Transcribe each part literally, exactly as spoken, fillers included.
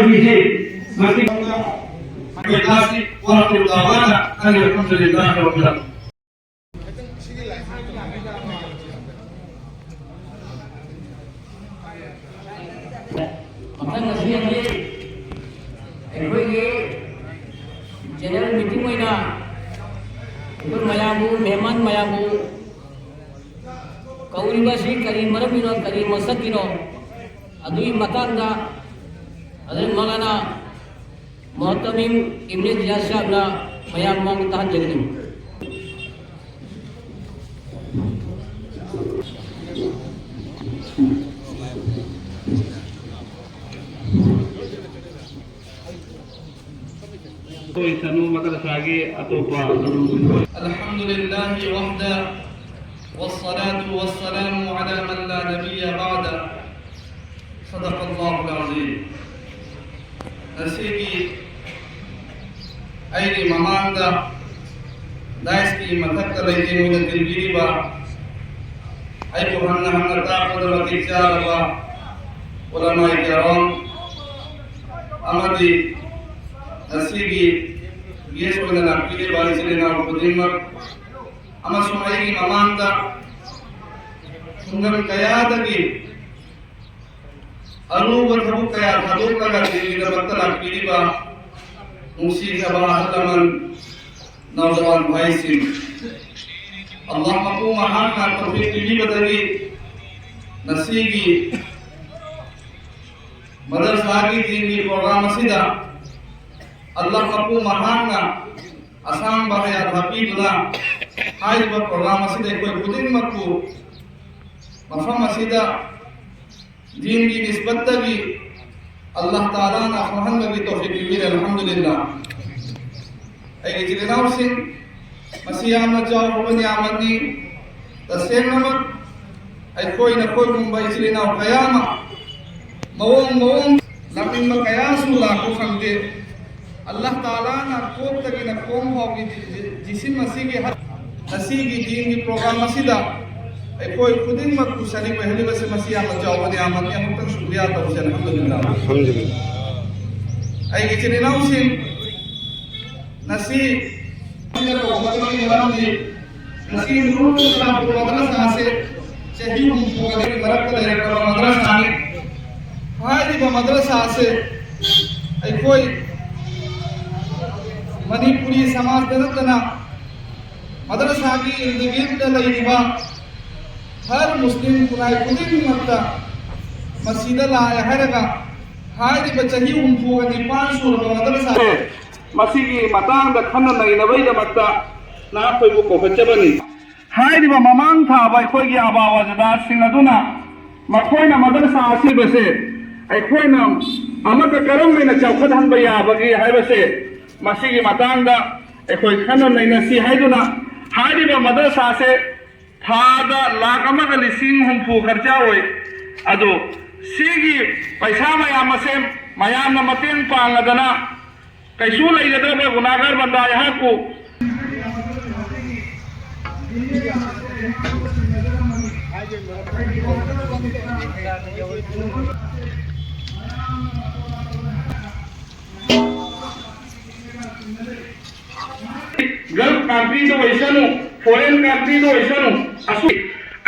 ꯃꯁꯤ ꯋꯥꯔꯛꯄ ꯇꯥꯕꯅ ꯑꯩ ꯑꯜꯍꯝꯗꯨꯂꯤꯜꯂꯥꯍ ꯔꯕꯤꯜ ꯃꯊꯪ ꯑꯁꯤ ꯑꯩꯈꯣꯏꯒꯤ ꯖꯦꯅꯔꯦꯜ ꯃꯤꯇꯤꯡ ꯑꯣꯏꯅ ꯑꯩꯈꯣꯏ ꯃꯌꯥꯝꯕꯨ, ꯃꯦꯍꯃꯥꯟ ꯃꯌꯥꯝꯕꯨ ꯀꯧꯔꯤꯕ ꯑꯁꯤ ꯀꯔꯤ ꯃꯔꯝꯒꯤꯅꯣ, ꯀꯔꯤ ꯃꯁꯛꯀꯤꯅꯣ, ꯑꯗꯨꯒꯤ ꯃꯇꯥꯡꯗ ꯍꯖꯔꯠ ꯃꯧꯂꯥꯅꯥ ꯃꯨꯍꯇꯃꯤꯝ ꯏꯕꯅꯦ ꯖꯤꯌꯥꯗ ꯁꯥꯍꯕꯅ ꯃꯌꯥꯝ ꯃꯃꯥꯡꯗ ꯇꯥꯍꯟꯖꯒꯅꯤ꯫ ꯑꯩꯈꯣꯏ ꯁꯅꯨ ꯃꯗꯔꯁꯥꯒꯤ ꯑꯇꯣꯞꯄ ꯑꯗꯨꯝ الحمد لله وحده والصلاة والسلام على من لا نبي بعده. صدق الله العظيم. ꯉꯁꯤꯒꯤ ꯑꯩꯒꯤ ꯃꯃꯥꯡꯗ ꯗꯥꯏꯁꯀꯤ ꯃꯊꯛꯇ ꯂꯩꯇꯦꯡ ꯑꯣꯏꯅ ꯇꯤꯟꯕꯤꯔꯤꯕ, ꯑꯩꯕꯨ ꯍꯟꯅ ꯍꯟꯅ ꯇꯥꯛꯄꯗ ꯃꯇꯤꯛ ꯆꯥꯔꯕ ꯎꯂꯃꯥꯏ ꯀꯤꯔꯥꯝ ꯑꯃꯗꯤ ꯉꯁꯤꯒꯤ ꯒꯦꯁ ꯑꯣꯏꯅ ꯂꯥꯛꯄꯤꯔꯤꯕ ꯏꯆꯤꯜ ꯏꯅꯥꯎ ꯈꯨꯗꯤꯡꯃꯛ, ꯑꯃꯁꯨꯡ ꯑꯩꯒꯤ ꯃꯃꯥꯡꯗ ꯈꯨꯡꯒꯪ ꯀꯌꯥꯗꯒꯤ ꯑꯔꯨꯕ ꯊꯕꯛ ꯀꯌꯥ ꯊꯥꯗꯣꯛꯂꯒ ꯗꯤꯟꯒꯤꯗꯃꯛꯇ ꯂꯥꯛꯄꯤꯔꯤꯕ ꯅꯨꯡꯁꯤꯈ꯭ꯔꯕ ꯑꯍꯜ ꯂꯃꯟ, ꯅꯧꯖꯋꯥꯟ ꯚꯥꯏꯁꯤꯡ, ꯑꯜꯂꯥꯍ ꯃꯄꯨ ꯃꯍꯥꯛꯅ ꯇꯧꯐꯤꯛ ꯄꯤꯕꯤꯕꯗꯒꯤ ꯉꯁꯤꯒꯤ ꯃꯗꯔꯁꯥꯒꯤ ꯗꯤꯟꯒꯤ ꯄ꯭ꯔꯣꯒ꯭ꯔꯥꯝ ꯑꯁꯤꯗ ꯑꯜꯂꯥꯍ ꯃꯄꯨ ꯃꯍꯥꯛꯅ ꯑꯁꯥꯡꯕ ꯍꯌꯥꯠ ꯍꯥꯞꯄꯤꯗꯨꯅ ꯍꯥꯏꯔꯤꯕ ꯄ꯭ꯔꯣꯒ꯭ꯔꯥꯝ ꯑꯁꯤꯗ ꯑꯩꯈꯣꯏ ꯈꯨꯗꯤꯡꯃꯛꯄꯨ ꯃꯐꯝ ꯑꯁꯤꯗ ꯗꯤꯟꯒꯤ ꯅꯤꯁꯕꯠꯇꯒꯤ ꯑꯜꯂꯥꯍ ꯇꯥꯂꯥꯅ ꯐꯪꯍꯟꯕꯒꯤ ꯇꯧꯐꯤꯛ ꯄꯤꯕꯤꯔꯦ, ꯑꯜꯍꯝꯗꯨꯂꯤꯜꯂꯥꯍ꯫ ꯑꯩꯒꯤ ꯏꯆꯤꯜ ꯏꯅꯥꯎꯁꯤꯡ, ꯃꯁꯤ ꯌꯥꯝꯅ ꯆꯥꯎꯔꯕ ꯅꯤꯌꯥꯃꯠꯅꯤ꯫ ꯇꯁꯦꯡꯅꯃꯛ ꯑꯩꯈꯣꯏ ꯅꯈꯣꯏꯒꯨꯝꯕ ꯏꯆꯤꯜ ꯏꯅꯥꯎ ꯀꯌꯥ ꯑꯃ ꯃꯑꯣꯡ ꯃꯑꯣꯡ ꯂꯥꯛꯅꯤꯡꯕ ꯀꯌꯥꯁꯨ ꯂꯥꯛꯄ ꯐꯪꯗꯦ꯫ ꯑꯜꯂꯥꯍ ꯇꯥꯂꯥꯅ ꯀꯣꯛꯇꯒꯤꯅ ꯈꯣꯡ ꯐꯥꯎꯒꯤ ꯖꯤ-, ꯖꯤ-, ꯖꯤꯁꯤꯝ ꯑꯁꯤꯒꯤ ꯍꯛ-, ꯉꯁꯤꯒꯤ ꯗꯤꯟꯒꯤ ꯄ꯭ꯔꯣꯒ꯭ꯔꯥꯝ ꯑꯁꯤꯗ ꯑꯩꯈꯣꯏ ꯈꯨꯗꯤꯡꯃꯛꯄꯨ ꯁꯔꯤꯛ ꯑꯣꯏꯍꯜꯂꯤꯕꯁꯦ ꯃꯁꯤ ꯌꯥꯝꯅ ꯆꯥꯎꯕ ꯅꯤꯌꯥꯃꯠꯅꯤ꯫ ꯑꯃꯨꯛꯇꯪ ꯁꯨꯀ꯭ꯔꯤꯌꯥ ꯇꯧꯁꯦ꯫ ꯑꯜꯍꯝꯗꯨꯂꯤꯜꯂꯥꯍ꯫ ꯑꯜꯍꯝꯗꯨꯂꯤꯜꯂꯥꯍ꯫ ꯑꯩꯒꯤ ꯏꯆꯤꯟ ꯏꯅꯥꯎꯁꯤꯡ, ꯉꯁꯤ ꯃꯔꯝꯗꯤ ꯉꯁꯤ ꯅꯨꯔꯨꯜ ꯏꯁꯂꯥꯝ ꯃꯗ꯭ꯔꯁꯥ ꯑꯁꯤ ꯆꯍꯤ ꯍꯨꯝꯐꯨ ꯃꯔꯛꯇ ꯂꯩꯔꯛꯂꯕ ꯃꯗ꯭ꯔꯁꯥꯅꯤ꯫ ꯍꯥꯏꯔꯤꯕ ꯃꯗ꯭ꯔꯁꯥ ꯑꯁꯤ ꯑꯩꯈꯣꯏ ꯃꯅꯤꯄꯨꯔꯤ ꯁꯃꯥꯖꯗ ꯅꯠꯇꯅ ꯃꯗ꯭ꯔꯁꯥꯒꯤ ꯏꯔꯗ ꯒꯤꯔꯗ ꯂꯩꯔꯤꯕ ꯍꯔ ꯃꯨꯁꯂꯤꯝ ꯈꯨꯟꯅꯥꯏ ꯈꯨꯗꯤꯡꯃꯛꯇ ꯃꯁꯤꯗ ꯂꯥꯛꯑꯦ ꯍꯥꯏꯔꯒ ꯍꯥꯏꯔꯤꯕ ꯆꯍꯤ ꯍꯨꯝꯐꯨꯒ ꯅꯤꯄꯥꯟ ꯁꯨꯔꯕ ꯃꯗ꯭ꯔꯁꯥ ꯃꯁꯤꯒꯤ ꯃꯇꯥꯡꯗ ꯈꯟꯅ ꯅꯩꯅꯕꯒꯤꯗꯃꯛꯇ ꯅꯍꯥꯛꯈꯣꯏꯕꯨ ꯀꯧꯈꯠꯆꯕꯅꯤ꯫ ꯍꯥꯏꯔꯤꯕ ꯃꯃꯥꯡ ꯊꯥꯕ ꯑꯩꯈꯣꯏꯒꯤ ꯑꯕꯥ ꯋꯥꯖꯗꯥꯁꯤꯡ ꯑꯗꯨꯅ ꯃꯈꯣꯏꯅ ꯃꯗ꯭ꯔꯁꯥ ꯑꯁꯤꯕꯁꯦ ꯑꯩꯈꯣꯏꯅ ꯑꯃꯠꯇ ꯀꯔꯝ ꯍꯥꯏꯅ ꯆꯥꯎꯈꯠꯍꯟꯕ ꯌꯥꯕꯒꯦ ꯍꯥꯏꯕꯁꯦ ꯃꯁꯤꯒꯤ ꯃꯇꯥꯡꯗ ꯑꯩꯈꯣꯏ ꯈꯟꯅ ꯅꯩꯅꯁꯤ ꯍꯥꯏꯗꯨꯅ ꯍꯥꯏꯔꯤꯕ ꯃꯗ꯭ꯔꯁꯥꯁꯦ ꯊꯥꯗ ꯂꯥꯈ ꯑꯃꯒ ꯂꯤꯁꯤꯡ ꯍꯨꯝꯐꯨ ꯈꯔꯆꯥ ꯑꯣꯏ꯫ ꯑꯗꯣ ꯁꯤꯒꯤ ꯄꯩꯁꯥ ꯃꯌꯥꯝ ꯑꯁꯦ ꯃꯌꯥꯝꯅ ꯃꯇꯦꯡ ꯄꯥꯡꯉꯗꯅ ꯀꯩꯁꯨ ꯂꯩꯒꯗꯕ ꯒꯨꯅꯥꯒꯔ ꯕꯟꯗꯥ ꯑꯩꯍꯥꯛꯄꯨ Gulf country ꯗ ꯑꯣꯏꯁꯅꯨ, foreign country ꯗ ꯑꯣꯏꯁꯅꯨ, ꯑꯁꯨꯛ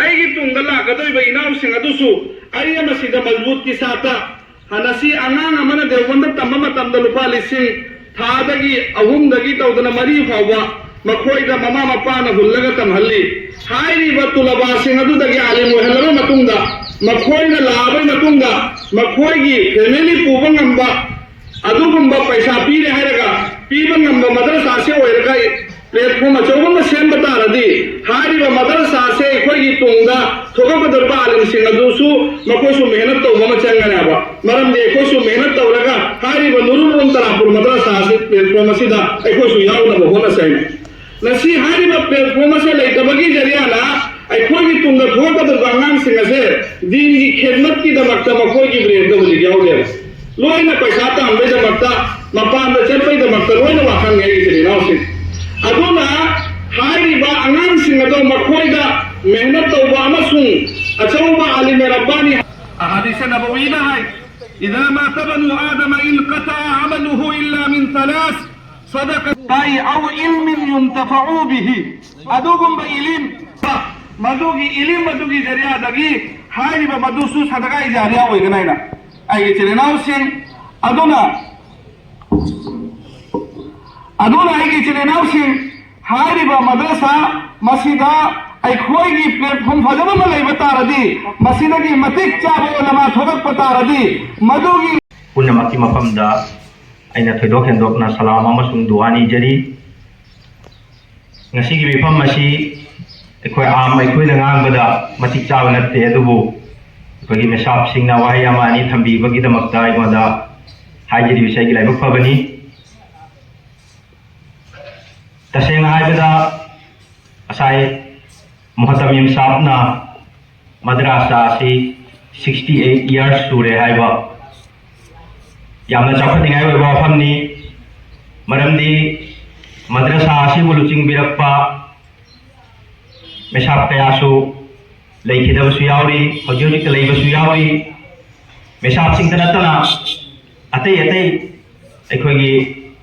ꯑꯩꯒꯤ ꯇꯨꯡꯗ ꯂꯥꯛꯀꯗꯧꯔꯤꯕ ꯏꯅꯥꯎꯁꯤꯡ ꯑꯗꯨꯁꯨ ꯑꯩ ꯑꯃꯁꯤꯗ ꯃꯖꯕꯨꯠꯀꯤ ꯁꯥꯠꯇ ꯉꯁꯤ ꯑꯉꯥꯡ ꯑꯃꯅ ꯗꯦꯋꯕꯟꯗ ꯇꯝꯕ ꯃꯇꯝꯗ ꯂꯨꯄꯥ ꯂꯤꯁꯤꯡ ꯊꯥꯗꯒꯤ ꯑꯍꯨꯝꯗꯒꯤ ꯇꯧꯗꯅ ꯃꯔꯤ ꯐꯥꯎꯕ ꯃꯈꯣꯏꯗ ꯃꯃꯥ ꯃꯄꯥꯅ ꯍꯨꯜꯂꯒ ꯇꯝꯍꯜꯂꯤ꯫ ꯍꯥꯏꯔꯤꯕ ꯇꯨꯂꯕꯥꯁꯤꯡ ꯑꯗꯨꯗꯒꯤ ꯑꯥꯂꯤꯝ ꯑꯣꯏꯍꯜꯂꯕ ꯃꯇꯨꯡꯗ ꯃꯈꯣꯏꯅ ꯂꯥꯛꯑꯕ ꯃꯇꯨꯡꯗ ꯃꯈꯣꯏꯒꯤ family ꯄꯨꯕ ꯉꯝꯕ ꯑꯗꯨꯒꯨꯝꯕ ꯄꯩꯁꯥ ꯄꯤꯔꯦ ꯍꯥꯏꯔꯒ ꯄꯤꯕ ꯉꯝꯕ ꯃꯗ꯭ꯔꯁꯥꯁꯦ ꯑꯣꯏꯔꯒ platform ꯑꯆꯧꯕ ꯑꯃ ꯁꯦꯝꯕ ꯇꯥꯔꯗꯤ ꯍꯥꯏꯔꯤꯕ ꯃꯗ꯭ꯔꯁꯥꯁꯦ ꯑꯩꯈꯣꯏꯒꯤ ꯇꯨꯡꯗ ꯊꯣꯛꯂꯛꯀꯗꯧꯔꯤꯕ ꯑꯥꯂꯤꯝꯁꯤꯡ ꯑꯗꯨꯁꯨ ꯃꯈꯣꯏꯁꯨ ꯃꯦꯍꯅꯠ ꯇꯧꯕ ꯑꯃ ꯆꯪꯒꯅꯦꯕ꯫ ꯃꯔꯝꯗꯤ ꯑꯩꯈꯣꯏꯁꯨ ꯃꯦꯍꯅꯠ ꯇꯧꯔꯒ ꯍꯥꯏꯔꯤꯕ ꯅꯨꯔꯨꯜ ꯎꯂꯨꯝ ꯇꯔꯥꯄꯨꯔ ꯃꯗ꯭ꯔꯁꯥ ꯑꯁꯤ platform ꯑꯁꯤꯗ ꯑꯩꯈꯣꯏꯁꯨ ꯌꯥꯎꯅꯕ ꯍꯣꯠꯅꯁꯦ ꯍꯥꯏꯅ ꯉꯁꯤ ꯍꯥꯏꯔꯤꯕ platform ꯑꯁꯦ ꯂꯩꯇꯕꯒꯤ ꯖꯔꯤꯌꯥꯅ ꯑꯩꯈꯣꯏꯒꯤ ꯇꯨꯡꯗ ꯊꯣꯛꯂꯛꯀꯗꯧꯔꯤꯕ ꯑꯉꯥꯡꯁꯤꯡ ꯑꯁꯦ ꯗꯤꯟꯒꯤ ꯈꯦꯗꯃꯠꯀꯤꯗꯃꯛꯇ ꯃꯈꯣꯏꯒꯤ brain ꯗ ꯍꯧꯖꯤꯛ ꯌꯥꯎꯗꯦꯕ꯫ ꯂꯣꯏꯅ ꯄꯩꯁꯥ ꯇꯥꯟꯕꯩꯗꯃꯛꯇ, ꯃꯄꯥꯟꯗ ꯆꯠꯄꯩꯗꯃꯛꯇ ꯂꯣꯏꯅ ꯋꯥꯈꯜꯅꯤ ꯑꯩꯒꯤ ꯏꯆꯤꯜ ꯏꯅꯥꯎꯁꯤꯡ꯫ ꯑꯗꯨꯅ ꯍꯥꯏꯔꯤꯕ ꯑꯉꯥꯡꯁꯤꯡ ꯑꯗꯣ ꯃꯈꯣꯏꯗ ꯃꯦꯍꯅꯠ ꯇꯧꯕ ꯑꯃꯁꯨꯡ ꯑꯆꯧꯕ ꯑꯥꯂꯤꯝ ꯔꯕꯥꯅꯤ ꯑꯍꯥꯗꯤꯁ ꯅꯕꯋꯤꯅ ꯍꯥꯏ, إذا مات ابن آدم انقطع عمله إلا من ثلاث: صدقة أو علم ينتفع به. ꯑꯗꯨꯒꯨꯝꯕ ꯏꯂꯤꯝ, ꯃꯗꯨꯒꯤ ꯏꯂꯤꯝ ꯑꯗꯨꯒꯤ ꯖꯔꯤꯌꯥꯗꯒꯤ ꯍꯥꯏꯔꯤꯕ ꯃꯗꯨꯁꯨ ꯁꯗꯒꯥ ꯖꯥꯔꯤꯌꯥ ꯑꯣꯏꯒꯅꯤ ꯍꯥꯏꯅ ꯑꯩꯒꯤ ꯏꯆꯤꯜ ꯏꯅꯥꯎꯁꯤꯡ ꯑꯗꯨꯅ, ꯑꯗꯨꯅ ꯑꯩꯒꯤ ꯏꯆꯤꯜ ꯏꯅꯥꯎꯁꯤꯡ, ꯍꯥꯏꯔꯤꯕ ꯃꯗ꯭ꯔꯁꯥ ꯃꯁꯤꯗ ꯑꯩꯈꯣꯏꯒꯤ platform ꯐꯖꯕ ꯑꯃ ꯂꯩꯕ ꯇꯥꯔꯗꯤ, ꯃꯁꯤꯗꯒꯤ ꯃꯇꯤꯛ ꯆꯥꯕ ꯎꯂꯃꯥ ꯊꯣꯛꯂꯛꯄ ꯇꯥꯔꯗꯤ, ꯃꯗꯨꯒꯤ ꯄꯨꯝꯅꯃꯛꯀꯤ ꯃꯐꯝꯗ ꯑꯩꯅ ꯊꯣꯏꯗꯣꯛ ꯍꯦꯟꯗꯣꯛꯅ ꯁꯂꯥꯝ ꯑꯃꯁꯨꯡ ꯗꯨꯋꯥ ꯅꯤꯖꯔꯤ꯫ ꯉꯁꯤꯒꯤ ꯃꯤꯐꯝ ꯑꯁꯤ ꯑꯩꯈꯣꯏ ꯑꯥꯝ ꯑꯩꯈꯣꯏꯅ ꯉꯥꯡꯕꯗ ꯃꯇꯤꯛ ꯆꯥꯕ ꯅꯠꯇꯦ, ꯑꯗꯨꯕꯨ ꯑꯩꯈꯣꯏꯒꯤ ꯃꯤꯁꯥꯞꯁꯤꯡꯅ ꯋꯥꯍꯩ ꯑꯃ ꯑꯅꯤ ꯊꯝꯕꯤꯕꯒꯤꯗꯃꯛꯇ ꯑꯩꯉꯣꯟꯗ ꯍꯥꯏꯖꯔꯤꯕꯁꯤ ꯑꯩꯒꯤ ꯂꯥꯏꯕꯛ ꯐꯕꯅꯤ꯫ ꯇꯁꯦꯡꯅ ꯍꯥꯏꯕꯗ, ꯉꯁꯥꯏ ꯃꯨꯍꯇꯃꯤꯝ ꯁꯥꯕꯅ ꯃꯗ꯭ꯔꯥꯁꯥ ꯑꯁꯤ sixty eight years ꯁꯨꯔꯦ ꯍꯥꯏꯕ ꯌꯥꯝꯅ ꯆꯥꯎꯈꯠꯅꯤꯡꯉꯥꯏ ꯑꯣꯏꯕ ꯋꯥꯐꯝꯅꯤ꯫ ꯃꯔꯝꯗꯤ ꯃꯗ꯭ꯔꯁꯥ ꯑꯁꯤꯕꯨ ꯂꯨꯆꯤꯡꯕꯤꯔꯛꯄ ꯃꯤꯁꯥꯞ ꯀꯌꯥꯁꯨ ꯂꯩꯈꯤꯗꯕꯁꯨ ꯌꯥꯎꯔꯤ, ꯍꯧꯖꯤꯛ ꯍꯧꯖꯤꯛꯇ ꯂꯩꯕꯁꯨ ꯌꯥꯎꯔꯤ꯫ ꯃꯤꯁꯥꯞꯁꯤꯡꯇ ꯅꯠꯇꯅ ꯑꯇꯩ ꯑꯇꯩ ꯑꯩꯈꯣꯏꯒꯤ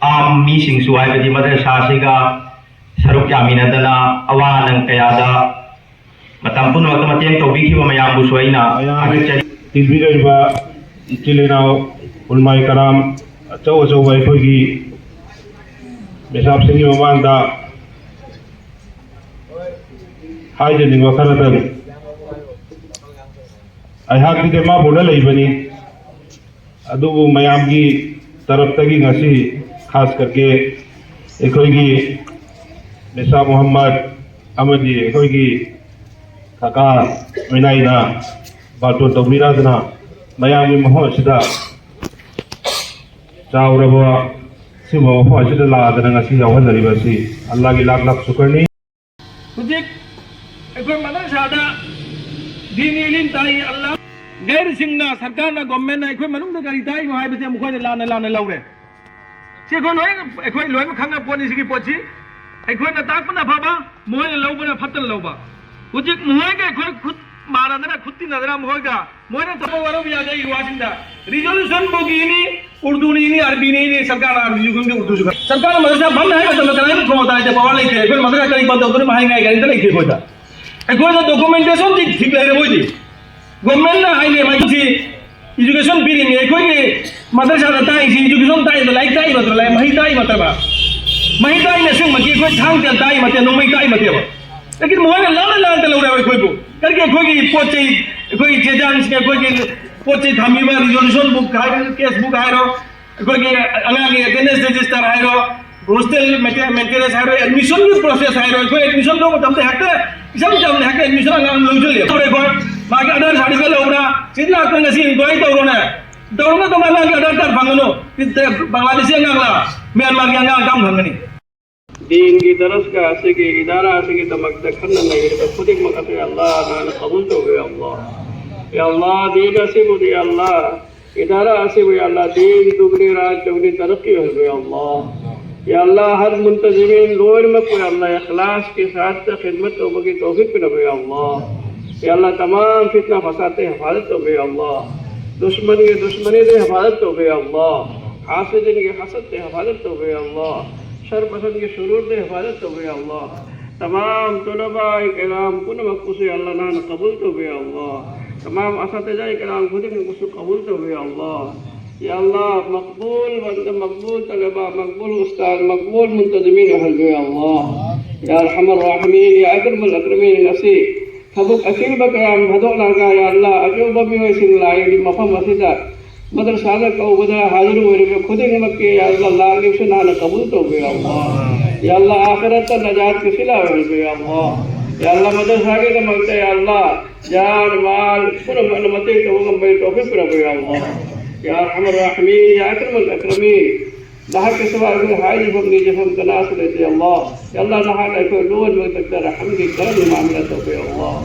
ꯑꯥꯝ ꯃꯤꯁꯤꯡꯁꯨ, ꯍꯥꯏꯕꯗꯤ ꯃꯗ꯭ꯔꯁꯥ ꯑꯁꯤꯒ ꯁꯔꯨꯛ ꯌꯥꯃꯤꯟꯅꯗꯅ ꯑꯋꯥ ꯑꯅꯪ ꯀꯌꯥꯗ ꯃꯇꯝ ꯄꯨꯝꯅꯃꯛꯇ ꯃꯇꯦꯡ ꯇꯧꯕꯤꯈꯤꯕ ꯃꯌꯥꯝꯕꯨꯁꯨ ꯑꯩꯅ ꯃꯌꯥꯝ ꯊꯥꯒꯠꯆꯔꯤ꯫ ꯇꯤꯟꯕꯤꯔꯛꯏꯕ ꯏꯆꯤꯜ ꯏꯅꯥꯎ ꯎꯂꯃꯥꯏ ꯀꯔꯥꯝ, ꯑꯆꯧ ꯑꯆꯧꯕ ꯑꯩꯈꯣꯏꯒꯤ ꯃꯤꯁꯥꯞꯁꯤꯡꯒꯤ ꯃꯃꯥꯡꯗ ꯍꯥꯏꯖꯅꯤꯡꯕ ꯈꯔꯗꯪ꯫ ꯑꯩꯍꯥꯛꯇꯤ ꯗꯤꯃꯥꯄꯨꯔꯗ ꯂꯩꯕꯅꯤ, ꯑꯗꯨꯕꯨ ꯃꯌꯥꯝꯒꯤ ꯇꯔꯞꯇꯒꯤ ꯉꯁꯤ ꯈꯥꯁ ꯀꯔꯀꯦ ꯑꯩꯈꯣꯏꯒꯤ ꯃꯤꯁꯥ ꯃꯨꯍꯝꯃꯗ ꯑꯃꯗꯤ ꯑꯩꯈꯣꯏꯒꯤ ꯀꯀꯥ ꯃꯤꯅꯥꯏꯅ ꯕꯥꯔꯇꯣꯟ ꯇꯧꯕꯤꯔꯛꯗꯨꯅ ꯃꯌꯥꯝꯒꯤ ꯃꯐꯝ ꯑꯁꯤꯗ ꯆꯥꯎꯔꯕ ꯁꯤꯒꯨꯝꯕ ꯃꯐꯝ ꯑꯁꯤꯗ ꯂꯥꯛꯑꯗꯅ ꯉꯁꯤ ꯌꯥꯎꯍꯟꯅꯔꯤꯕ ꯑꯁꯤ ꯑꯜꯂꯥꯒꯤ ꯂꯥꯛ ꯂꯥꯛ ꯁꯨꯀꯔꯅꯤ꯫ ꯍꯧꯖꯤꯛ ꯑꯩꯈꯣꯏ ꯃꯗꯔꯁꯥꯗ ꯗꯤꯅꯤ ꯏꯂꯤꯝ ꯇꯥꯛꯏ, ꯑꯜꯂꯥ꯫ ꯒꯩꯔꯁꯤꯡꯅ, ꯁꯔꯀꯥꯔꯅ, ꯒꯣꯔꯃꯦꯟꯅ ꯑꯩꯈꯣꯏ ꯃꯅꯨꯡꯗ ꯀꯔꯤ ꯇꯥꯛꯏꯅꯣ ꯍꯥꯏꯕꯁꯦ ꯃꯈꯣꯏꯅ ꯂꯥꯟꯅ ꯂꯥꯟꯅ ꯂꯧꯔꯦ꯫ ꯁꯤ ꯑꯩꯈꯣꯏ ꯂꯣꯏ, ꯑꯩꯈꯣꯏ ꯂꯣꯏꯅꯃꯛ ꯈꯪꯉ ꯄꯣꯠꯅꯤ ꯁꯤꯒꯤ ꯄꯣꯠꯁꯤ꯫ ꯑꯩꯈꯣꯏꯅ ꯇꯥꯛꯄꯅ ꯐꯕ, ꯃꯈꯣꯏꯅ ꯂꯧꯕꯅ ꯐꯠꯇꯅ ꯂꯧꯕ꯫ ꯍꯧꯖꯤꯛ ꯃꯈꯣꯏꯒ ꯑꯩꯈꯣꯏ ꯈꯨꯠ ꯃꯥꯟꯅꯗꯅ ꯈꯨꯠ ꯇꯤꯟꯅꯗꯅ ꯃꯈꯣꯏꯒ ꯃꯣꯏꯅ ꯊꯕꯛ ꯋꯥꯔꯧꯕ ꯌꯥꯗꯦ꯫ ꯑꯩꯒꯤ ꯋꯥꯁꯤꯡꯗ resolution ꯕꯨꯛ ꯏꯅꯤ, ꯎꯔꯗꯨꯅ ꯏꯅꯤ, ꯑꯔꯕꯤꯅ ꯏꯅꯤ, ꯁꯔꯀꯥꯔꯅ ꯑꯔꯕꯤꯁꯨ ꯈꯪꯗꯦ, ꯎꯔꯗꯨꯁꯨ ꯈꯪꯗꯦ꯫ ꯁꯔꯀꯥꯔꯅ ꯃꯗꯔꯁꯥ ꯐꯝꯃꯦ ꯍꯥꯏꯕ ꯃꯇꯝꯗ ꯀꯅꯥꯒꯤ ꯈꯣꯡ ꯇꯥꯏꯗ ꯄꯋꯥꯔ ꯂꯩꯇꯦ꯫ ꯑꯩꯈꯣꯏ ꯃꯗꯔꯁꯥ ꯀꯔꯤ ꯄꯥꯎ ꯇꯧꯗꯣꯏꯅꯣ ꯍꯥꯏꯅꯤꯡꯉꯥꯏ ꯀꯔꯤꯝꯇ ꯂꯩꯇꯦ ꯑꯩꯈꯣꯏꯗ꯫ ꯑꯩꯈꯣꯏꯗ documentation ꯁꯤ ꯊꯤꯕ ꯂꯩꯔꯦ ꯃꯣꯏꯗꯤ꯫ ꯒꯣꯔꯃꯦꯟꯅ ꯍꯥꯏꯅꯦ ꯃꯥꯏꯁꯤ education ꯄꯤꯔꯤꯅꯤ꯫ ꯑꯩꯈꯣꯏꯒꯤ ꯃꯗꯔꯁꯥꯗ ꯇꯥꯛꯏꯁꯤ education ꯇꯥꯛꯏꯗ ꯂꯥꯏꯔꯤꯛ ꯇꯥꯛꯏ ꯅꯠꯇ꯭ꯔ, ꯂꯥꯏꯔꯤꯛ ꯃꯍꯩ ꯇꯥꯛꯏ ꯅꯠꯇ꯭ꯔꯕ? ꯃꯍꯩ ꯇꯥꯛꯏꯅ ꯑꯁꯦꯡꯕꯒꯤ ꯑꯩꯈꯣꯏ ꯊꯥꯡ ꯇ ꯇꯥꯛꯏ ꯅꯠꯇꯦ, ꯅꯣꯡꯃꯩ ꯇꯥꯛꯏ ꯅꯠꯇꯦꯕ꯫ ꯂꯦꯀꯤꯟ ꯃꯣꯏꯅ ꯂꯥꯟꯅ ꯂꯥꯟꯅ ꯂꯧꯔꯦꯕ ꯑꯩꯈꯣꯏꯕꯨ꯫ ꯀꯔꯤꯒꯤ ꯑꯩꯈꯣꯏꯒꯤ ꯄꯣꯠ ꯆꯩ, ꯑꯩꯈꯣꯏꯒꯤ ꯆꯦ ꯆꯥꯡꯁꯤꯡ, ꯑꯩꯈꯣꯏꯒꯤ ꯄꯣꯠ ꯆꯩ ꯊꯝꯃꯤꯕ resolution book ꯍꯥꯏꯔꯣ, case book ꯍꯥꯏꯔꯣ, ꯑꯩꯈꯣꯏꯒꯤ ꯑꯉꯥꯡꯒꯤ attendance register ꯍꯥꯏꯔꯣ, hostel maintenance ꯍꯥꯏꯔꯣ, admission ꯒꯤ process ꯍꯥꯏꯔꯣ, ꯑꯩꯈꯣꯏ admission ꯇꯧꯕ ꯃꯇꯝꯗ ꯍꯦꯛꯇ ꯏꯆꯝ ꯆꯝꯅ ꯍꯦꯛꯇ admission ꯑꯉꯥꯡ ꯂꯧꯁꯤꯜꯂꯦ꯫ ꯇꯧꯔꯦ ꯑꯩꯈꯣꯏ꯫ ꯃꯥꯒꯤ Aadhaar certificate ꯂꯧꯕ꯭ꯔꯥ? ꯁꯤꯗ ꯂꯥꯛꯄ ꯉꯁꯤ inquiry ꯇꯧꯔꯣꯅꯦ꯫ ꯇꯧꯔꯒ ꯑꯗꯨꯝ ꯑꯉꯥꯡꯒꯤ Aadhaar card ꯐꯪꯒꯅꯨ꯫ ꯕꯪꯒ꯭ꯂꯥꯗꯦꯁꯤ ꯑꯉꯥꯡꯂꯥ? ꯃ꯭ꯌꯥꯟꯃꯥꯔꯒꯤ ꯑꯉꯥꯡ ꯀꯔꯝ ꯐꯪꯒꯅꯤ? ꯗꯤꯟꯒꯤ ꯗꯔꯁꯒꯥ ꯑꯁꯤꯒꯤ, ꯏꯗꯥꯔꯥ ꯑꯁꯤꯒꯤꯗꯃꯛꯇ ꯈꯟꯅ ꯅꯩꯔꯤꯕ ꯈꯨꯗꯤꯡꯃꯛ ꯑꯁꯤ ꯑꯜꯂꯥꯍ ꯅꯍꯥꯛꯅ ꯀꯕꯨꯜ ꯇꯧꯕꯤꯌꯨ ꯑꯜꯂꯥꯍ꯫ ꯌꯥ ꯑꯜꯂꯥꯍ, ꯗꯤꯟ ꯑꯁꯤꯕꯨꯗꯤ ꯌꯥ ꯑꯜꯂꯥꯍ, ꯏꯗꯥꯔꯥ ꯑꯁꯤꯕꯨ ꯌꯥ ꯑꯜꯂꯥꯍ, ꯗꯤꯟ ꯗꯨꯒꯅꯤ ꯔꯥꯖ ꯗꯨꯒꯅꯤ ꯇꯔꯛꯀꯤ ꯑꯣꯏꯍꯟꯕꯤꯌꯨ ꯑꯜꯂꯥꯍ꯫ ꯌꯥ ꯑꯜꯂꯥꯍ, ꯍꯔ ꯃꯨꯟꯇꯖꯤꯃꯤꯟ ꯂꯣꯏꯅꯃꯛꯄꯨ ꯌꯥ ꯑꯜꯂꯥꯍ, ꯏꯈꯂꯥꯁꯀꯤ ꯁꯥꯊꯇ ꯈꯤꯗꯃꯠ ꯇꯧꯕꯒꯤ ꯇꯧꯐꯤꯛ ꯄꯤꯅꯕꯤꯌꯨ ꯌꯥ ꯑꯜꯂꯥꯍ꯫ ꯌꯥ ꯑꯜꯂꯥꯍ, ꯇꯃꯥꯝ ꯐꯤꯠꯅꯥ ꯐꯁꯥꯗꯇꯩ ꯍꯤꯐꯥꯖꯠ ꯇꯧꯕꯤꯌꯨ ꯌꯥ ꯑꯜꯂꯥꯍ꯫ ꯗꯨꯁꯃꯟꯒꯤ ꯗꯨꯁꯃꯅꯤꯗꯩ ꯍꯤꯐꯥꯖꯠ ꯇꯧꯕꯤꯌꯨ ꯌꯥ ꯑꯜꯂꯥꯍ꯫ ꯍꯥꯁꯤꯗꯤꯟꯒꯤ ꯍꯥꯁꯗꯇꯩ ꯍꯤꯐꯥꯖꯠ ꯇꯧꯕꯤꯌꯨ ꯌꯥ ꯑꯜꯂꯥꯍ꯫ ꯁꯔ ꯄꯁꯟꯒꯤ ꯁꯨꯔꯨꯔꯗꯩ ꯍꯤꯐꯥꯖꯠ ꯇꯧꯕꯤꯌꯨ ꯌꯥ ꯑꯜꯂꯥꯍ꯫ ꯇꯃꯥꯝ ꯇꯨꯂꯕꯥ ꯀꯤꯔꯥꯝ ꯄꯨꯝꯅꯃꯛꯄꯨꯁꯨ ꯌꯥ ꯑꯜꯂꯥꯍ ꯅꯍꯥꯛꯅ ꯀꯕꯨꯜ ꯇꯧꯕꯤꯌꯨ ꯌꯥ ꯑꯜꯂꯥꯍ꯫ ꯇꯃꯥꯝ ꯑꯁꯥꯇꯤꯖꯥ ꯀꯤꯔꯥꯝ ꯈꯨꯗꯤꯡꯃꯛꯄꯨꯁꯨ ꯀꯕꯨꯜ ꯇꯧꯕꯤꯌꯨ ꯌꯥ ꯑꯜꯂꯥꯍ꯫ ꯌꯥ ꯑꯜꯂꯥꯍ, ꯃꯛꯕꯨꯜ ꯕꯟꯗꯥ, ꯃꯛꯕꯨꯜ ꯇꯂꯕꯥ, ꯃꯛꯕꯨꯜ ꯎꯁꯇꯥꯗ, ꯃꯛꯕꯨꯜ ꯃꯨꯟꯇꯖꯤꯃꯤꯟ ꯑꯣꯏꯍꯟꯕꯤꯌꯨ ꯌꯥ ꯑꯜꯂꯥꯍ꯫ ꯌꯥ ꯑꯔꯍꯃꯔ ꯔꯥꯍꯤꯃꯤꯟ, ꯌꯥ ꯑꯀꯔꯃꯜ ꯑꯀꯔꯃꯤꯟ꯫ ꯉꯁꯤ ꯊꯕꯛ ꯑꯆꯤꯟꯕ ꯀꯌꯥ ꯊꯥꯗꯣꯛꯂꯒ, ꯌꯥ ꯑꯜꯂꯥꯍ, ꯑꯆꯧꯕ ꯃꯤꯑꯣꯏꯁꯤꯡ ꯂꯥꯛꯏꯕ ꯃꯐꯝ ꯑꯁꯤꯗ ꯃꯗꯔꯁꯥꯗ ꯀꯧꯕꯗ ꯍꯥꯖꯤꯔ ꯑꯣꯏꯔꯤꯕ ꯈꯨꯗꯤꯡꯃꯛꯀꯤ, ꯌꯥ ꯑꯜꯂꯥꯍ, ꯂꯥꯛꯂꯤꯕꯁꯨ ꯅꯍꯥꯛꯅ ꯀꯕꯨꯜ ꯇꯧꯕꯤꯌꯨ ꯌꯥ ꯑꯜꯂꯥꯍ꯫ ꯌꯥ ꯑꯜꯂꯥꯍ, ꯑꯥꯈꯤꯔꯠꯇ ꯅꯖꯥꯠꯀꯤ ꯁꯤꯂꯥ ꯑꯣꯏꯍꯟꯕꯤꯌꯨ ꯌꯥ ꯑꯜꯂꯥꯍ꯫ ꯌꯥ ꯑꯜꯂꯥꯍ, ꯃꯗꯔꯁꯥꯒꯤꯗꯃꯛꯇ, ꯌꯥ ꯑꯜꯂꯥꯍ, ꯖꯥꯟ, ꯃꯥꯜ ꯄꯨꯝꯅꯃꯛꯅ ꯃꯇꯦꯡ ꯇꯧꯕ ꯉꯝꯕꯒꯤ ꯇꯧꯐꯤꯛ ꯄꯤꯔꯛꯄꯤꯌꯨ ꯌꯥ ꯑꯜꯂꯥꯍ꯫ ꯌꯥ ꯑꯔꯍꯃꯔ ꯔꯥꯍꯤꯃꯤꯟ, ꯌꯥ ꯑꯀꯔꯃꯜ ꯑꯀꯔꯃꯤꯟ꯫ ꯅꯍꯥꯛꯀꯤ ꯁꯤꯋꯥ ꯑꯩꯈꯣꯏ ꯍꯥꯏꯖꯐꯝ ꯅꯤꯖꯐꯝ ꯀꯅꯥꯁꯨ ꯂꯩꯇꯦ ꯑꯜꯂꯥꯍ꯫ ꯌꯥ ꯑꯜꯂꯥꯍ, ꯅꯍꯥꯛꯅ ꯑꯩꯈꯣꯏ ꯂꯣꯏꯅꯃꯛꯇ ꯔꯍꯝꯒꯤ ꯀꯔꯝꯒꯤ ꯃꯥꯃꯂꯥ ꯇꯧꯕꯤꯌꯨ ꯑꯜꯂꯥꯍ꯫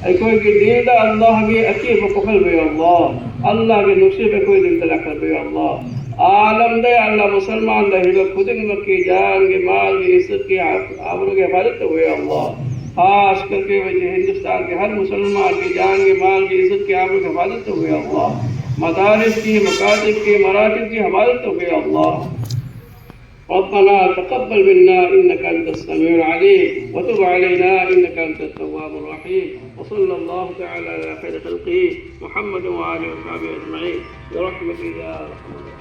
ꯑꯩꯈꯣꯏꯒꯤ ꯗꯤꯟꯗ ꯑꯜꯂꯥꯍꯒꯤ ꯑꯀꯤꯕ ꯄꯣꯛꯍꯟꯕꯤꯌꯨ ꯑꯜꯂꯥꯍ꯫ ꯑꯜꯂꯥꯍꯒꯤ ꯅꯨꯡꯁꯤꯕ ꯑꯩꯈꯣꯏ ꯗꯤꯟꯗ ꯂꯥꯛꯍꯟꯕꯤꯌꯨ ꯑꯜꯂꯥꯍ꯫ ꯑꯥꯂꯝꯗ ꯌꯥ ꯑꯜꯂꯥꯍ ꯃꯨꯁꯜꯃꯥꯟ ꯂꯩꯔꯤꯕ ꯈꯨꯗꯤꯡꯃꯛꯀꯤ ꯖꯥꯟꯒꯤ, ꯃꯥꯜꯒꯤ, ꯏꯖꯠꯀꯤ, ꯑꯕ꯭ꯔꯨꯒꯤ ꯍꯤꯐꯥꯖꯠ ꯇꯧꯕꯤꯌꯨ ꯑꯜꯂꯥꯍ꯫ خاص کر کے وجہ ہندوستان کے ہر مسلمان کی جان، کے مال، کی عزت، کے آبرو کی حفاظت تو ہوئے اللہ۔ مدارس کی، مکاتب کی، مراکز کی حفاظت تو ہوئے اللہ۔ ربنا تقبل منا إنك أنت السميع العليم وتب علينا إنك أنت التواب الرحيم، وصلى الله تعالى على خير خلقه محمد وآله وصحبه أجمعين برحمتك يا أرحم الراحمين.